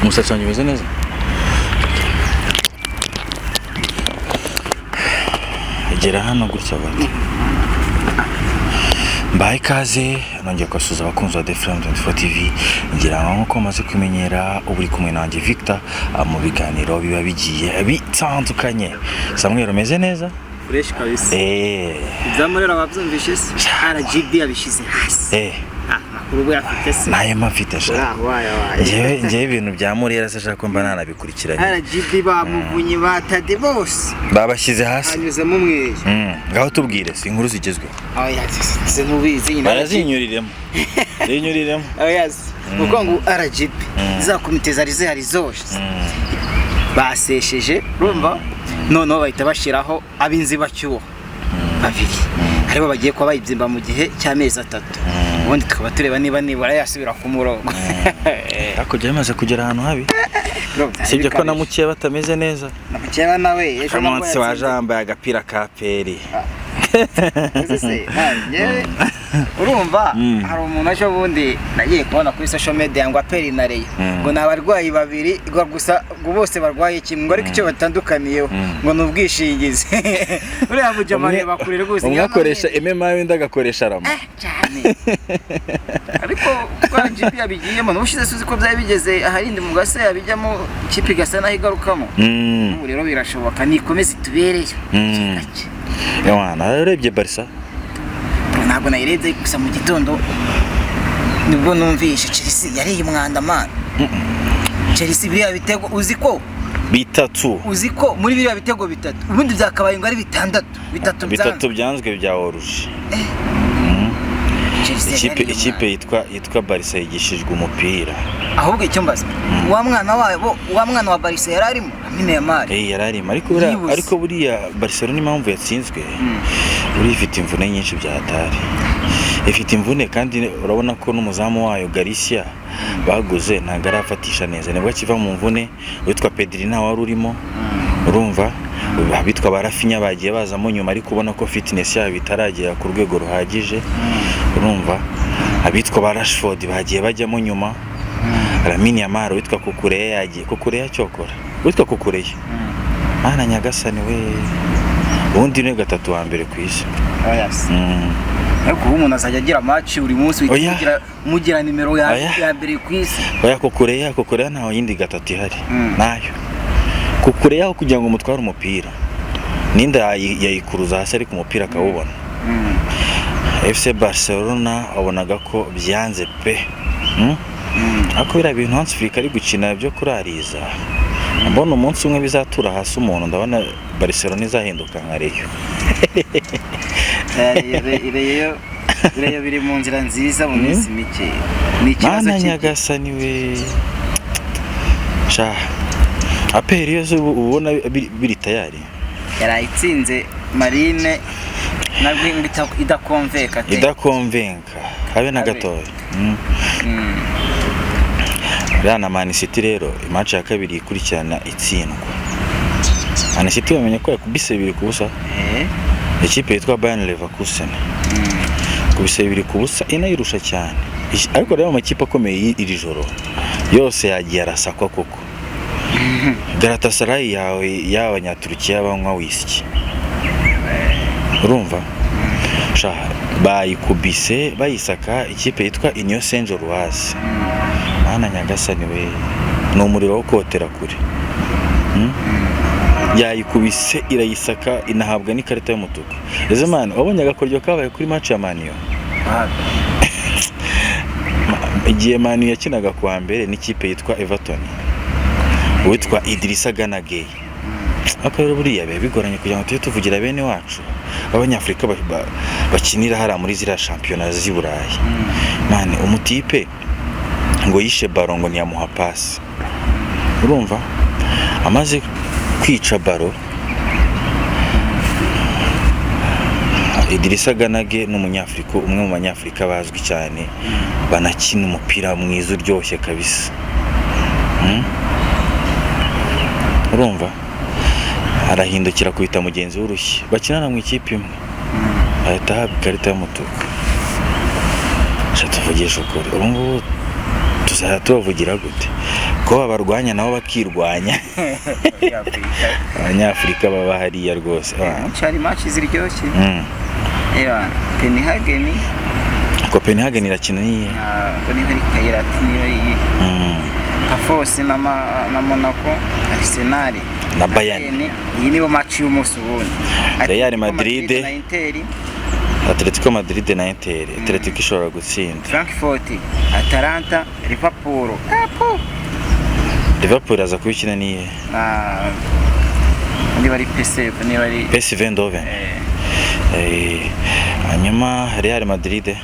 Umusatsi wanjye umeze neza. Gera hano gutya gato. Mbaye ikaze, nongeye kubasuhuza abakunzi ba The Flame 24 TV. Ngira ngo nk'uko mumaze kumenyera, uba uri kumwe nanjye Victor mu biganiro biba bigiye bitandukanye. Samuel, umeze neza? Fresh kabisa. Ibyamurera wabyumvishe se? RGB yabishyize hasi. Amakuru ubu yafite se? Nayo mba mfite sha. Uraho wayo wayo. Njyewe ibintu bya Murera se shaka ko mba nanabikurikiranye. RGB bamuvunye batade bose. Babashyize hasi. Hanyuzemo umweyo. Ngaho tubwire si inkuru zigezweho. Oya, se ntubizi nyine. Barazinyuriremo. Zinyuriremo. Oya, kuko ngo RGB za komite zari zihari zose. Basesheje, urumva? Noneho bahita bashyiraho ab'inzibacyuho babiri. Aribo bagiye kuba bayibyimba mu gihe cy'amezi 3. Ubundi tukaba tureba niba nibura yasubira ku murongo. Hakurya bimaze kugera ahantu habi. Sibyo ko na mukeba batameze neza. Na mukeba nawe ejo nabwo Kamonsi waje yambaye agapira ka peri. Urumva hari umuntu ejo bundi nagiye kubona kuri social media ngo aperi na Rayon ngo ni abarwayi babiri ngo gusa ngo bose barwaye kimwe ngo ariko icyo batandukaniyeho ngo ni ubwishingizi. Uriya mujama areba kure rwose. Umwe akoresha MMA undi agakoresha Rama. Cyane. Ariko kwa GP yabigiyemo n'ubushize suzi ko byari bigeze aharindi mu gase yabijyamo ikipe igasa naho igarukamo. Ubu rero birashoboka nikomeze itubereyo. Yawana urebye Barca? Ntabwo nayirebye gusa mu gitondo nibwo numvishe Chelsea yariye umwanda man. Chelsea biriya bitego uzi ko bitatu, uzi ko muri biriya bitego bitatu ubundi byakabaye ngo ari bitandatu, bitatu bitatu byanzwe bya Oruje. Ikipe yitwa Barca yigishijwe umupira. Ahubwo icyo mbaza wa mwana wabo, wa mwana wa Barca yari arimo Lamine Yamal. Yari arimo ariko buriya Barcelona impamvu yatsinzwe buri ifite imvune nyinshi bya hatari. Ifite imvune kandi urabona ko n'umuzamu wayo Garcia baguze ntabwo arafatisha neza. Nibwo akiva mu mvune witwa Pedri nta wari urimo. Urumva abitwa ba Rafinha bagiye bazamo nyuma ariko ubona ko fitness yabo itaragera ku rwego ruhagije. Urumva abitwa ba Rashford bagiye bajyamo nyuma. Lamine Yamal witwa Kukureya yagiye. Kukureya cyokora witwa Kukureya. Mana nyagasani we, ubundi ni gatatu wa mbere ku isi. Ariko ubu umuntu azajya agira match buri munsi mugira nimero ya mbere ku isi. Oya, Kukureya ntaho yindi gatatu ihari. Nayo Kukureya kugira ngo umutware umupira ninda yayikuruza hasi ariko umupira akawubona. FC Barcelona wabonaga ko byanze pe. Ariko biriya bintu Hans Flick ari gukina byo kurariza, mbona umunsi umwe bizatura hasi umuntu, ndabona Barcelona izahinduka nka Rayon. Rayon biri mu nzira nziza mu minsi mike. Ni ikibazo Mana nyagasani we. Sha APR yo ubona biri tayari. Yarayitsinze Marine nabwo idakonveka te. Idakonvenka habe na gatoya. Rana Man City rero match ya kabiri ikurikirana itsindwa. Man City bamenye ko yakubise 2-0. Ikipe yitwa Bayern Leverkusen. Kubise 2-0 inayirusha cyane. Ariko rero amakipe akomeye iri joro yose yagiye arasakwa koko. Galatasaray yawe y'abanyaturukiya banywa whisky. Urumva? Sha bayikubise bayisaka ikipe yitwa Union Saint-Gilloise. Mana nyagasani we, ni umuriro wo kotera kure. Yayikubise irayisaka inahabwa n'ikarita y'umutuku. Ese man wabonye agakoryo kabaye kuri match ya Man U? Igihe Man U yakinaga kuwa mbere n'ikipe yitwa Everton, witwa Idrissa Gana Gueye. Ariko rero buriya biba bigoranye kugira ngo tujye tuvugira bene wacu b'abanyafurika bakinira hariya muri ziriya shampiyona z'i Burayi. Mane umutipe ngo yishe baro ngo ntiyamuha pasi. Urumva amaze kwica baro, Idrissa Gana Gueye ni umunyafurika, umwe mu banyafurika bazwi cyane banakina umupira mwiza uryoshye kabisa. Urumva arahindukira kubita mugenzi w'urushyi bakinana mu ikipe imwe, ahita ahabwa ikarita y'umutuku. Tuvugisha ukuri, ubu ngubu Tuzajya tubavugira gute ko babarwanya nabo bakirwanya? Abanyafurika baba hariya rwose. Hari match ziryoshye. Eba Copenhagen. Copenhagen irakina niye? Ntabwo niba ari Kairat, niba ari iyihe. Pafos na Monaco, Arsenal Na Bayern. Iyi nibo match y'umunsi ubundi. Real Atletico Madrid. na Inter. Atletico Madrid na Inter, Atletico ishobora gutsinda. Frankfurt, Atalanta, Liverpool. Apo. Liverpool aza kubikina niye? Na niba ari PSV, niba ari PSV Eindhoven. Hanyuma Real Madrid?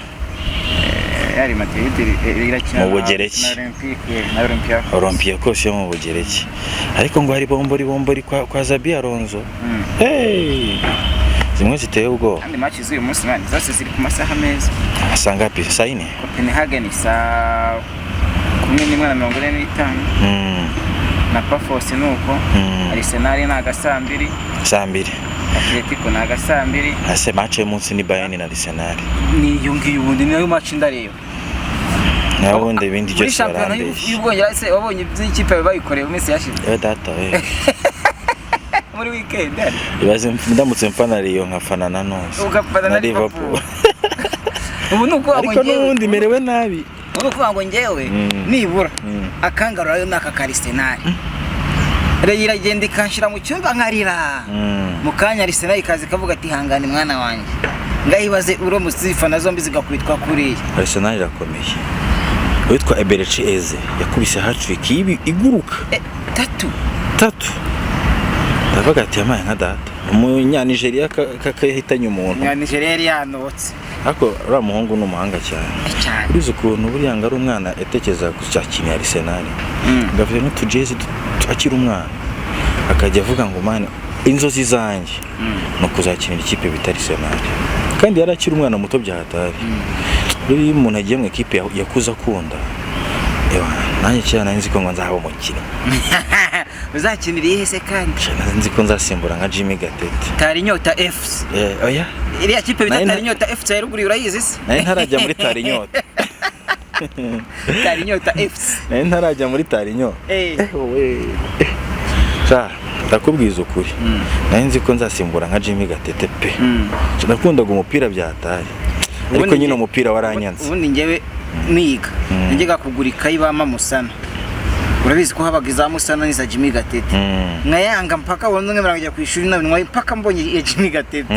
Real Madrid irakina Mu Bugereki. na Olympique, na Olympiacos. Olympiacos yo mu Bugereki, ariko ngo hari bombori bombori kwa Xabi Alonso. Hey! Zimwe ziteye ubwoba. Kandi match z'uyu munsi, man, zose ziri ku masaha meza. Saa ngapi? Saa yine? Copenhagen saa 11:45. Na Pafos nuko. Arsenal ni agasaa 2. Saa mbiri. Atletico ni agasaa 2. Ese match y'umunsi ni Bayern na Arsenal? Ni iyo ngiyo ubundi, ni nayo match ndareba. Naho ubundi ibindi Muri byose shampiyona barambeshye. y'Ubwongereza se wabonye iby'ikipe yawe bayikoreye mu minsi yashize? Yewe data we! Muri weekend. Ibaze ndamutse mfana Rayon nkafana na Nose Ugafana na Liverpool. Ubu ni ukuvuga ngo Ariko njyewe n'ubundi merewe nabi. Ubu ni ukuvuga ngo njyewe nibura akangarurayo ni aka ka Arsenal. Rayon iragenda ikanshyira mu cyumba nkarira. Mu kanya Arsenal ikaza ikavuga ati: "Hangane mwana wanjye." Ngahibaze uramutse zifana zombi zigakubitwa kuriya. Arsenal irakomeye. Uwitwa Eberechi Eze yakubise hat-trick y'ibi iguruka. Tatu. Tatu. Ndavuga ati yamaye nka data, umunyanigeriya kakahitanye umuntu. Nya Nigeria yari yanotse. Ariko uriya muhungu ni umuhanga cyane. Cyane. Urizi ukuntu buriya ngo ari umwana yatekereza kuzakinira Arsenal, gafite n'utujezi akiri umwana, akajya avuga ngo: "Man, inzozi zanjye ni ukuzakinira ikipe bita Arsenal." Kandi yari akiri umwana muto bya hatari. Rero iyo umuntu agiye mu ikipe yakuze akunda. Ewa, nanjye kera nari nzi ko ngo nzaba umukinnyi. Uzakinira iyihe se kandi? Nari nzi ko nzasimbura nka Jimmy Gatete. Tarinyota FC. Oya. Iriya kipe bita Nari Tarinyota FC ya ruguru urayizi se? Nari ntarajya muri Tarinyota. Tarinyota FC. Nari ntarajya muri Tarinyota. Wowe. Sha, ndakubwiza ukuri, nari nzi ko nzasimbura nka Jimmy Gatete pe. Nakundaga umupira bya hatari, ariko Ubundi nyine umupira waranyanze. Ubundi njyewe niga najyaga kugura ikayi bama Musana. Urabizi ko habaga iza Musana n'iza Jimmy Gatete. Nkayanga mpaka ubundi umwe njya ku ishuri nawe mpaka mbonye iya Jimmy Gatete.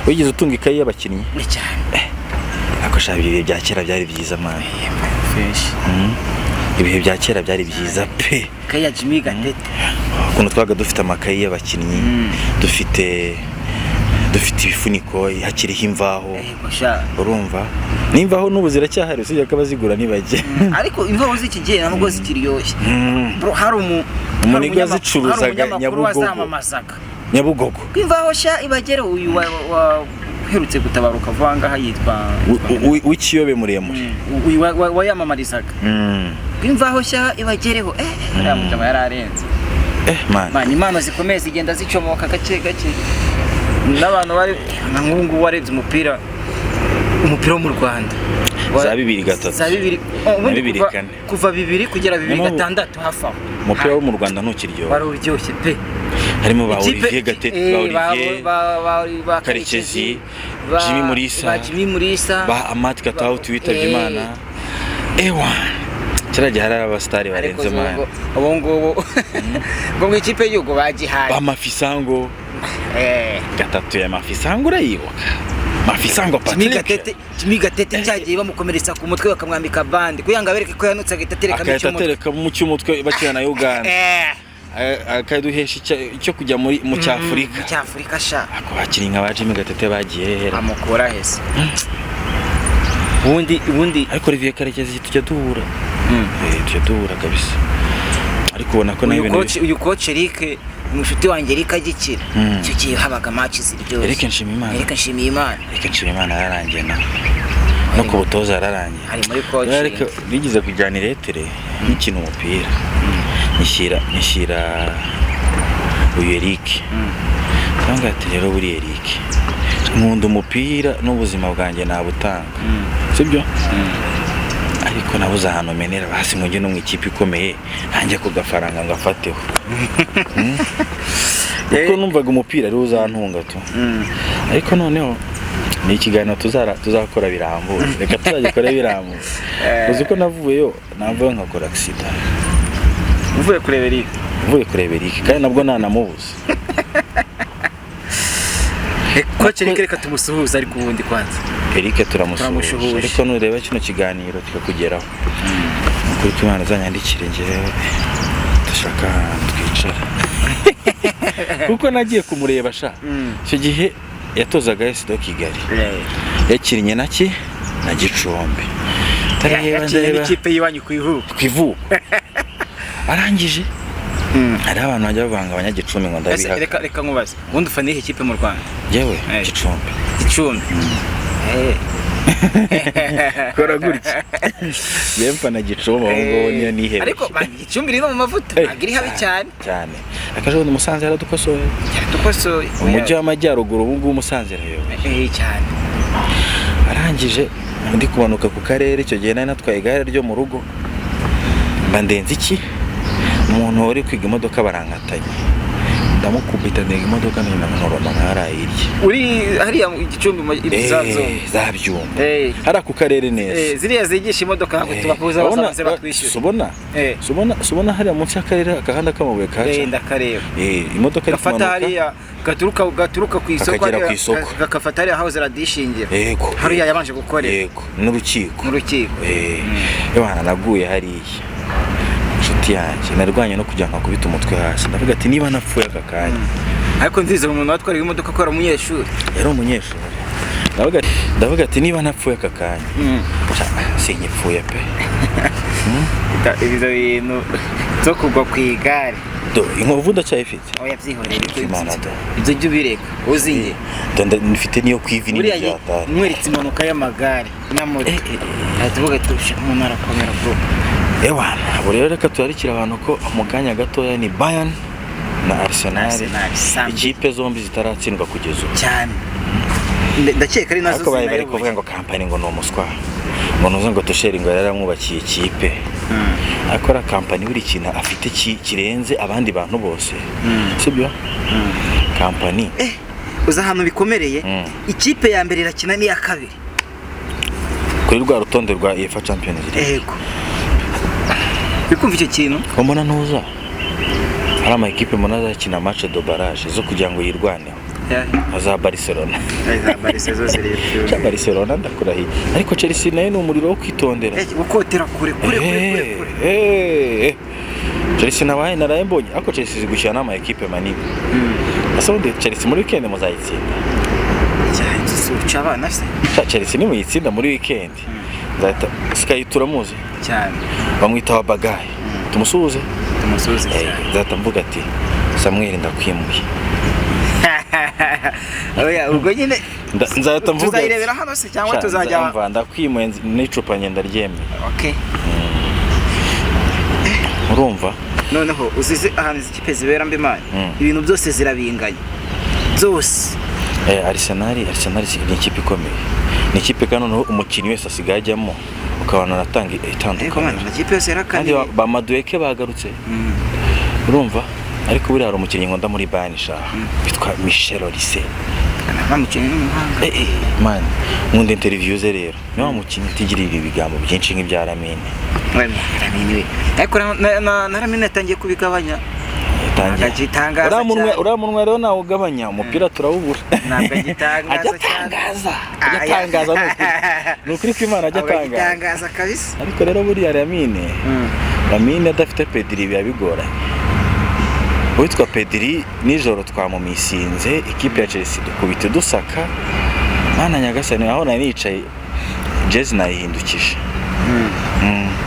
Wigeze utunga ikayi y'abakinnyi? Ni cyane. Ariko sha, ibihe bya kera byari byiza, man. Fresh. Ibihe bya kera byari byiza pe. Ikayi ya Jimmy Gatete. Ukuntu twabaga dufite amakayi y'abakinnyi, dufite ibifuniko hakiriho imvaho. Yego sha. Urumva n'imvaho n'ubu ziracyahari, usibye ko abazigura ntibajye. Ariko imvaho z'iki gihe ntabwo zikiryoshye. Bro, hari umu Umuniga hari yazicuruzaga hari umunyamakuru Nyabugogo. wazamamazaga. Nyabugogo. Ko imvaho sha ibagere, uyu uherutse gutabaruka vuba ngaha yitwa W'ikiyobe muremure. Uyu wayamamarizaga ko imvaho sha ibagereho, uriya mujama yari arenze. Man. Man, impano zikomeye zigenda zicomoka gake gake n'abantu bari nka nk'ubu ngubu warebye umupira wo mu Rwanda. Za 2003. Za bibiri, oh, ubundi Na bibiri kane. Kuva 2 kugera bibiri Niyo mpamvu gatandatu hafi aho. Umupira wo mu Rwanda ntukiryoha. Wari uryoshye pe. Harimo ba Olivier Gatete, ba Olivier ba Karekezi, Karekezi, Jimmy Mulisa, ba Jimmy Mulisa, ba Amat Katauti witabye Imana. Ewa, kiriya gihe hari abasitari Ariko barenze, man. Ubu ngubu ngo mu ikipe y'igihugu bagihaye Ba Mafisango. Gatatu ya Mafisango, urayibuka Mafisango Jimmy Patrick? Gatete, Jimmy Gatete cyagiye bamukomeretsa ku mutwe bakamwambika bande kugira ngo abereke ko yanutse, agahita aterekamo Agahita icy'umutwe. atereka mu cy'umutwe bakina na Uganda. Akaduhesha icyo kujya muri mu cy'Afurika. Mu cy'Afurika sha. Ako bakinnyi nka ba Jimmy Gatete bagiye hera? Amukura hese ubundi? Ariko Olivier Karekezi tujya duhura. Tujya duhura kabisa, ariko ubona ko nawe Uyu ibintu coach, uyu coach Eric, umushuti wanjye Eric agikira. Icyo gihe habaga match ziryoshye. Eric Nshimiyimana. Eric Nshimiyimana. Eric Nshimiyimana yararangiye nawe no ku butoza yararangiye. Ari muri coaching. Ariko nigeze kujyana iretere nkikina umupira, nyishyira uyu Eric, cyangwa ati: "Rero buri Eric, nkunda umupira n'ubuzima bwanjye nabutanga, sibyo?" Ariko Ariko nabuze ahantu menera basi ngo njye no mu ikipe ikomeye nanjye ku gafaranga ngafateho. Kuko numvaga umupira ariwo uzantunga tu. Ariko noneho ni ikiganiro tuzakora birambuye, reka tuzagikore birambuye. Uzi ko navuyeyo, navuye nkakora accident. Uvuye kureba Eric? Mvuye kureba Eric, kandi nabwo nanamubuze. Coach Eric, reka tumusuhuze ariko ubundi kwanza. Eric turamusuhuje. Turamushuhuje. Ariko nureba kino kiganiro kikakugeraho, ukuri ko Imana uzanyandikire, njyewe dushaka ahantu twicara, kuko nagiye kumureba sha. Icyo gihe yatozaga AS de Kigali, yakinnye na ki na Gicumbi. Ndareba, Yakinnye ndareba. n'ikipe y'iwanyu ku ivuko. Ku ivuko. Arangije, hariho abantu bajya bavanga abanyagicumbi ngo Ese ndabihaka. reka nkubaze, ubundi ufana iyihe kipe mu Rwanda? Yewe? Eh. Gicumbi. Gicumbi. Kora gutya, njyewe mfana Gicumbi, aho ngaho niyo nihebeye. Ariko Gicumbi iri no mu mavuta. Eh, Ntabwo iri habi cyane. Cyane. Akaje Musanze yaradukosoye. Dukosoye. Umujyi w'amajyaruguru ubu ngubu Musanze irayoboye. Eh, cyane. Arangije, ndi kumanuka ku karere, icyo gihe nari natwaye igare ryo mu rugo, mba ndenze iki umuntu wari kwiga imodoka, barankatanye, ndamukubita, ndenga imodoka, ndagenda nkoroma nkarayirya. Uri hariya mu Gicumbi mu za zone. Zabyumva. Eh. Hariya ku karere neza. Eh, ziriya zigisha imodoka ntabwo tubakuza, bazabanze batwishyura. Subona Eh. subona hariya munsi y'akarere akahanda k'amabuye kaca. Eh, ndakareba. Imodoka iri Gafata kumanuka. hariya gaturuka ku isoko. Kakagera Hariya, ku isoko. Gakafata hariya house radishingira. Yego. Hariya yabanje gukorera. Yego, n'urukiko. Mu rukiko. Eh, ebana naguye hariya, inshuti yanjye, narwanye no kugira ngo nkubite umutwe hasi, ndavuga ati niba napfuye aka kanya. Ariko nziza umuntu watwara imodoka ko ari umunyeshuri. Yari umunyeshuri. Ndavuga ati niba napfuye aka kanya. Sha, sinyipfuye pe. Ibyo bintu byo kugwa ku igare. Do inkovu ndacyayifite. Oya, byihorere ibyo. Imana da. Ibyo jya ubireka uzinge. Mfite niyo ku ivi nini. Buriya Byatari. mweretse impanuka y'amagare na moto, ahita uvuga ati "Usha, umuntu arakomera bro." Ewana, ubu rero reka turarikire abantu ko mu kanya gatoya ni Bayern na Arsenal. Arsenal, samedi. Ikipe zombi zitaratsindwa kugeza ubu. Cyane. Ndakeka ari nazo Ariko bari bari zinayoboye. kuvuga ngo Kompany ngo ni umuswa, ngo nuze ngo Tuchel ngo yaramwubakiye ikipe. Ariko ari Kompany, buri kintu afite kirenze abandi bantu bose, sibyo Kompany? Eh, uzi ahantu bikomereye? Ikipe ya mbere irakina n'iya kabiri. Kuri rwa rutonde rwa UEFA Champions League. Yego, bikumva icyo kintu. Ko mbona ntuza hari ama ekipe mbona azakina match de barrage zo kugira ngo yirwaneho, nka za Barcelona. Za Barca zose rero. Cya Barcelona ndakurahiye, ariko Chelsea nayo ni umuriro wo kwitondera. Eh, gukotera kure kure kure kure kure. Chelsea nabaye naraye mbonye, ariko Chelsea izi gukina n'ama ekipe manini. Ese ubundi Chelsea muri weekend muzayitsinda? Cyane, uca abana se. Cya Chelsea nimuyitsinda muri weekend nzahita Sky, turamuzi. Cyane. Bamwita wa Bagaye, tumusuhuze. Tumusuhuze cyane. Nzahita mvuga ati Samuel ndakwimuye. Oya, ubwo nyine Nzahita mvuga ati, tuzayirebera hano se cyangwa Sha, tuzajya nzamva ndakwimuye n'icupa ngenda ryemye. Okay. Urumva? Noneho uzize ahantu izi kipe zibera mbi mani. Ibintu byose zirabinganya byose. Arsenal ni ikipe ikomeye, ni ikipe kandi noneho umukinnyi wese asigaye ajyamo ukabona aratanga Ariko itandukaniro. mwana, amakipe yose Kandi yarakaniye. ba Madueke bagarutse. Urumva, ariko buriya hari umukinnyi nkunda muri Bayern sha, witwa Michel Olise. Bamukinnyi n'umuhanga. Man, nkunda interview ze. Rero ni wa mukinnyi utigirira ibigambo byinshi nk'ibya Lamine. We, Lamine we, ariko na Lamine yatangiye kubigabanya. Yatangiye. Agitangaza Uriya munwa, cyane. uriya munwa rero nawugabanya umupira turawubura. Ntabwo agitangaza Ajya cyane. atangaza, ajya atangaza, ni ukuri, ni ukuri ko Imana ajya Ntabwo atangaza. agitangaza kabisa. Ariko rero buriya Lamine adafite Pedri biba bigoranye. Uwitwa Pedri nijoro twamumisinze, ikipe ya Chelsea dukubita dusaka. Mana nyagasani, aho nari nicaye jezi nayihindukije.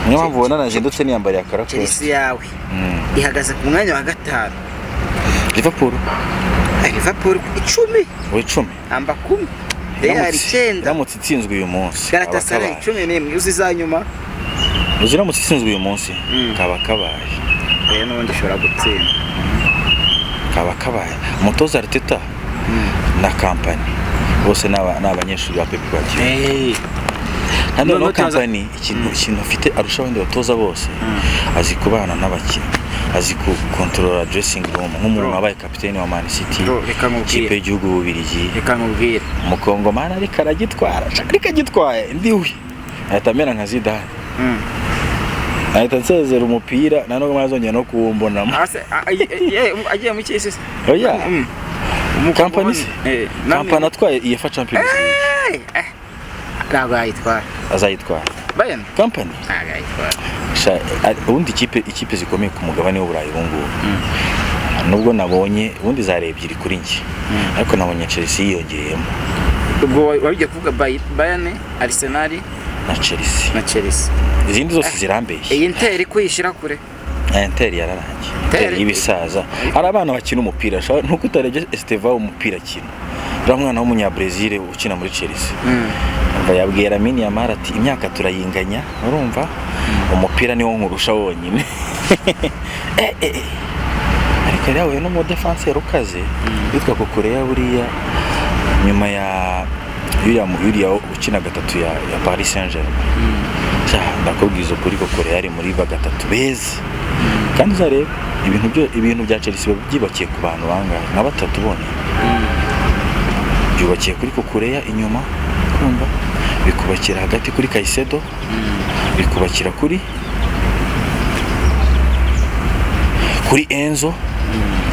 Niyo mpamvu ubona nazindutse niyambariye akarakosi. Chelsea yawe ihagaze ku mwanya wa gatanu. Liverpool? Liverpool 10. We 10. Amba 10, Real 9. Iramutse itsinzwe uyu munsi kaba Galatasaray kabaye. 11, uzi iza nyuma. Uzi iramutse itsinzwe uyu munsi kaba kabaye. Rero n'ubundi ushobora gutsinda. Kaba kabaye. Umutoza Arteta na Kompany bose ni abanyeshuri ba Pep Guardiola. Kandi noneho Noneho tubaza- Kompany, ikintu afite arusha abandi batoza bose, azi kubana n'abakinnyi, azi gukontorora dressing room nk'umuntu Bro. wabaye kapiteni wa Man City, Bro, reka nkubwire. ikipe y'igihugu Bubiligi. Reka nkubwire. Umukongomani ariko aragitwara, ariko agitwaye ndiwe ahita amera nka Zidane, ahita nsezera umupira, nta nubwo mwazongera no kuwumbonamo. Ase agiye mu cyisi se? Oya. Kompany se? Eh, namwe- Kompany atwaye UEFA Champions League. Ntabwo yayitwara. Azayitwara. Bayern Kompany. ntabwo yayitwara. Ubundi ikipe zikomeye ku mugabane w'Uburayi ubu ngubu, nubwo nabonye ubundi zari ebyiri kuri njye, ariko nabonye Chelsea yiyongeyemo. Ubwo wari ugiye kuvuga Bayern, Arsenal Na Chelsea. Na Chelsea. Izindi zose zirambeshye. Iyi Inter kuyishyira kure. Inter yararangiye. Inter- Inter y'ibisaza, hari abana bakina umupira ntuko utarebye Estevao umupira akina, uriya mwana w'umunyabrazil ukina muri Chelsea. Umva, yabwiye Lamine Yamal ati imyaka turayinganya, urumva umupira niwo nkurusha wonyine. Eh, eh, eh. Ariko yari yahuye n'umudefanseri ukaze witwa Cucurella, buriya nyuma ya yuriya ukina gatatu ya Paris Saint-Germain. Sha, ndakubwiza ukuri, Cucurella ari muri ba gatatu beza. Kandi uzarebe ibintu bya Chelsea biba byubakiye ku bantu bangahe? Nka batatu bonyine. Byubakiye kuri Cucurella inyuma, kumva bikubakira hagati kuri Caicedo, bikubakira kuri Enzo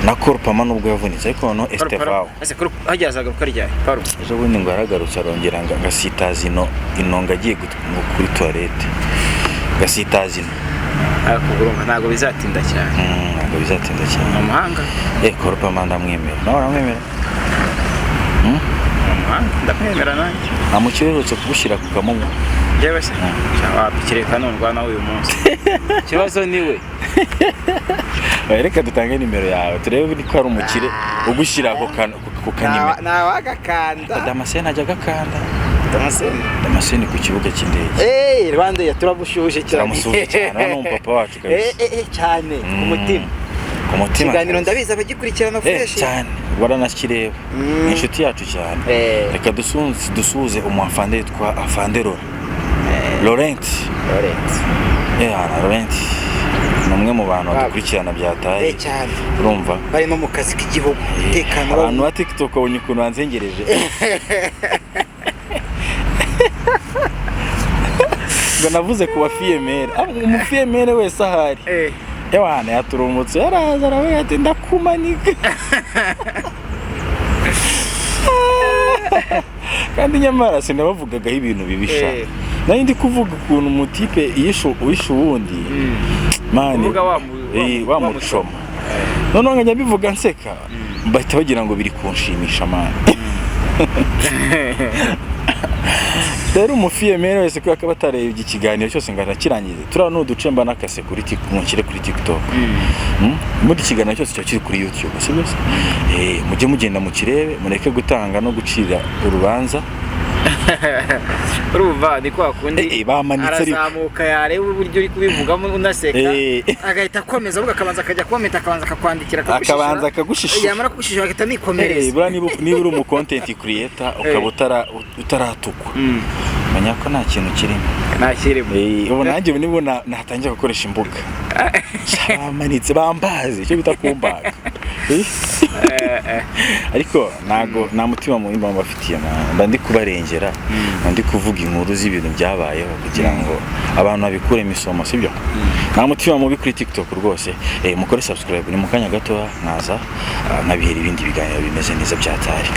na Cole Palmer nubwo yavunitse, ariko noneho Estevao. Ese kuri hajya azagaruka ryari Paru? Ejo bundi ngo yaragarutse, arongera ngo agasitaza ino inonga agiye ngo kuri toilette, gasitaza ino. Ariko urumva ntabwo bizatinda cyane. Ntabwo bizatinda cyane. Ni umuhanga. Cole Palmer ndamwemera, nawe uramwemera? Ni umuhanga, ndamwemera nanjye. Nta mukire uherutse kugushyira ku kamumu? Njyewe se wapi, kereka nundwana uyu munsi, ikibazo ni we. Oya, reka dutange nimero yawe turebe ko hari umukire ugushyira ku kanimero. Ntawagakanda. Damascene ajya agakanda. Damascene. Damascene ku kibuga cy'indege. Eh, Rwanda ya turamushuhuje cyane. Turamusuhuje cyane, hano umupapa wacu kabisa. Eh, eh, eh, cyane ku mutima. Ku mutima. Ikiganiro Kabisa. ndabizi abagikurikirana fresh. Cyane, baranakireba. Ni inshuti yacu cyane. Reka dusuhuze umuafande witwa Afande Laurent. Laurent. Laurent. Laurent ni umwe mu bantu badukurikirana byataye. Eh, cyane. Urumva? Bari no mu kazi k'igihugu. Tekano. Abantu ba TikTok babonye ukuntu banzengereje ngo navuze ku bafiyemere. Umufiyemere wese ahari, ewana yaturumbutse, yaraza aravuga ati ndakumanika, kandi nyamara sinabavugagaho ibintu bibisha. Nari ndi kuvuga ukuntu umutipe yishe uwundi mani. Uvuga wa wa mucoma, noneho nkajya mbivuga nseka, bahita bagira ngo biri kunshimisha mani. Rero umufiyemere wese, kubera ko aba atarebye ikiganiro cyose ngo arakirangize, turiya ni uduce mba nakase kuri ngo nshyire kuri TikTok. Muri ikiganiro cyose kiba kiri kuri YouTube, si byo se? Mujye mugenda mukirebe, mureke gutanga no gucira urubanza. Urumva ni kwa kundi Bamanitse ariko. arazamuka, yareba uburyo uri kubivugamo unaseka, agahita akomeza avuga, akabanza akajya komenta, akabanza akakwandikira, akagushishura. Akabanza akagushishura. Yamara kugushishura agahita anikomereza. Buriya niba uri umu content creator ukaba utaratukwa, menya ko nta kintu kirimo. Ntakirimo. Ubu nanjye ubu nibwo natangira gukoresha imbuga. Sha, bamanitse bambaze icyo bita kumbaga. Ariko ntago nta mutima mubi mba mbafitiye, mba ndi kubarengera, mba ndi kuvuga inkuru z'ibintu byabayeho kugira ngo abantu babikuremo isomo, sibyo? Nta mutima mubi kuri TikTok rwose. Mukore subscribe, ni mu kanya gato nkaza nkabihera ibindi biganiro bimeze neza byatari.